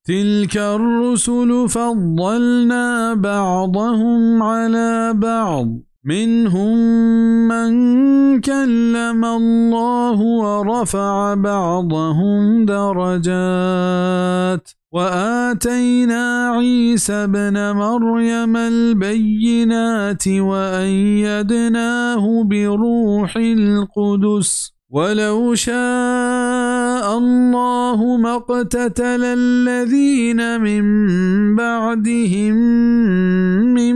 تلك الرسل فضلنا بعضهم على بعض، منهم من كلم الله ورفع بعضهم درجات، وآتينا عيسى ابن مريم البينات وأيدناه بروح القدس، ولو شاء الله ما اقتتل الذين من بعدهم من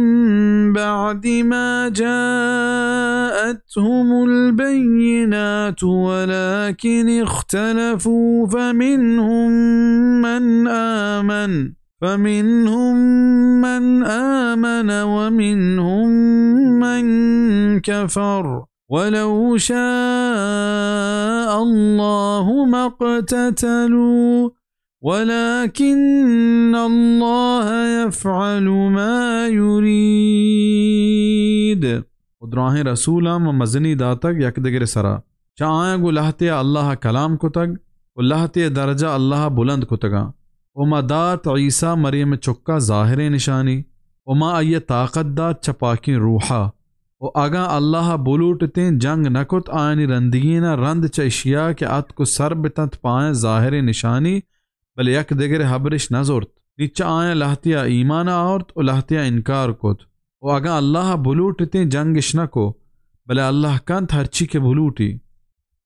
بعد ما جاءتهم البينات ولكن اختلفوا فمنهم من آمن، فمنهم من آمن ومنهم من كفر، ولو شاء الله ما اقتتلوا، ولكن الله يفعل ما يريد۔ و دراہیں رسولاں ما مزنی داتگ یک دگرے سرا۔ چہ آیاں گوں لہتیا اللہ کلام کتگ و لہتے درجہ اللہ بلند کتگاں۔ و ما دات عیسی مریم چکا ظاہریں نشانی و ما آئی طاقت دات چہ پاکیں روحا۔ و اگاں اللہ بلوٹتیں جنگ نہ کت آیانی رندگیناں رند چہ اشیا کہ اتک و سر بتنت پہ آیاں ظاہریں نشانی، بلے یک دگرے ہبرش نہ زرت۔ نی چہ آیاں لہتیا ایمان آورت و لہتیا انکار کت۔ و اگاں اللہ بلوٹتیں جنگش نہ کو، بلے اللہ کنت ہرچی کہ بلوٹی۔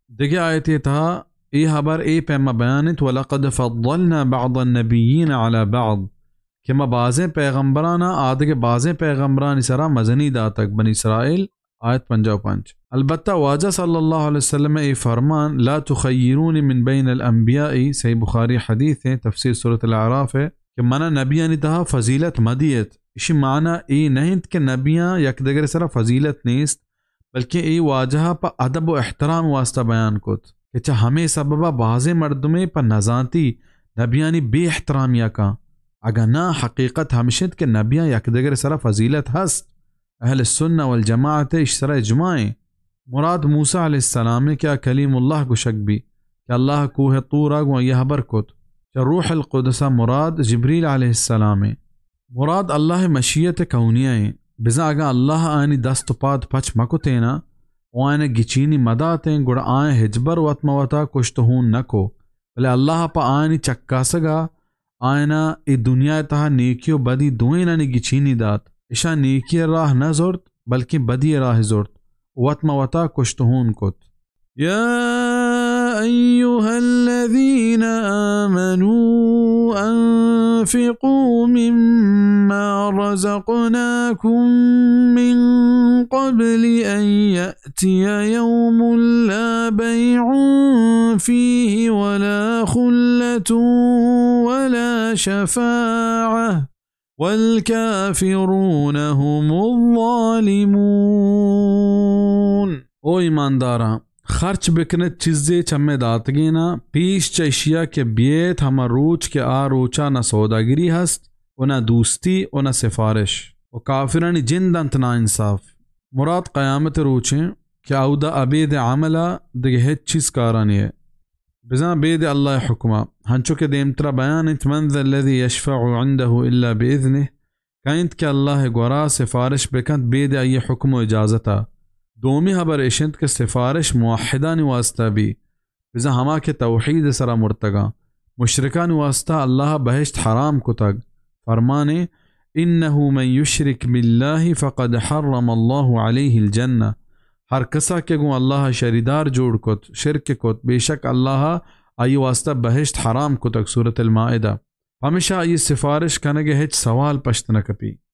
دگہ آیتے تہا اے ہبر اے پیما بیان انت، ولقد فضلنا بعض النبیین علی بعض، کہ ما بازیں پیغمبراناں آدگہ بازیں پیغمبرانی سرا مزنی داتگ، بنی اسرائیل، آیت پنجاہ و پنچ۔ البتہ واجہ صلی اللہ علیہ وسلم اے فرمان، لا تخیرونی من بین الانبیاء، صحیح بخاری حدیث ہیں، تفسیر سورۃ الاعراف ہے، کہ منا نبیانی تہا فضیلت مدیت۔ اشی معنی اے نہ انت کہ نبیاں یک دگرے سرا فضیلت نیست، بلکیں اے واجہ ء پہ ادب و احترام واسطہ بیان کت کہ چہ ہمے سبب ء بازیں مردمے پہ نزانتی نبیانی بے احترامی ء کن۔ اگاں ناں، حقیقت ہمش انت کہ نبیاں یک دگرے سرا فضیلت ہست۔ اہل سنہ والجماعت ء اش سرا اجماع ایں۔ مراد موسی علیہ السلام ء کہ آ کلیم اللہ گوشگ بی کہ اللہ کوہ طور ء گوں آئی ء ہبر کت۔ چہ روح القدس ء مراد جبریل علیہ السلام ء۔ مراد اللہ ء مشیت کونیہ ایں۔ بزاں اگاں اللہ آیانی دست و پاد پچ مہ کتیناں و آیان ء گچینی مہ داتیں، گڑا آیان ہچبر وت مہ وتا کشت و ہون نہ کو، بلے اللہ ء پہ آیانی چکاسگ ء آیان ء اے دنیا ء تہا نیکی و بدی دوئینانی گچینی دات۔ اشاں نیکی ء راہ نہ زرت، بلکیں بدی ء راہ زرت، وت مہ وتا کشت و ہون کت۔ يا أيها الذين آمنوا أنفقوا مما رزقناكم من قبل أن يأتي يوم لا بيع فيه ولا خلة ولا شفاعة والكافرون هم الظالمون۔ او ایمانداراں، خرچ بکنت چیزے چہ مئے داتگیناں، پیش چہ اشیا کہ بیئیت ہما روچ کہ آ روچا نہ سوداگری ہست و نہ دوستی و نہ سفارش و کافرانی جند انت ناانصاف۔ مراد قیامت روچیں کہ اودا ابید عملا دگہ ہچ چیز کارانی ہے۔ بزاں بید اللہ ء حکما، ہنچو کہ دیمترا بیان انت، من ذا الذی یشفع عنده الا باذنه، کئے انت کہ اللہ ء گورا سفارش بکنت بید آئی ء حکم و اجازتا۔ دومی ہبر اش انت کہ سفارش موحدانی واسطہ بی، بزاں ہما کہ توحید ء سرا مرتگاں، مشرکانی واسطہ اللہ بہشت حرام کتگ۔ فرمانے، انه من یشرک بالله فقد حرم الله علیه الجنة، ہر کسا کہ گوں اللہ ء شریدار جوڑ کت، شرک کت، بے شک اللہ ء آئی واسطہ بہشت حرام کتگ۔ سورۃ المائدہ۔ پمیشا آئی سفارش کنگ ء ہچ سوال پشت نہ کپی۔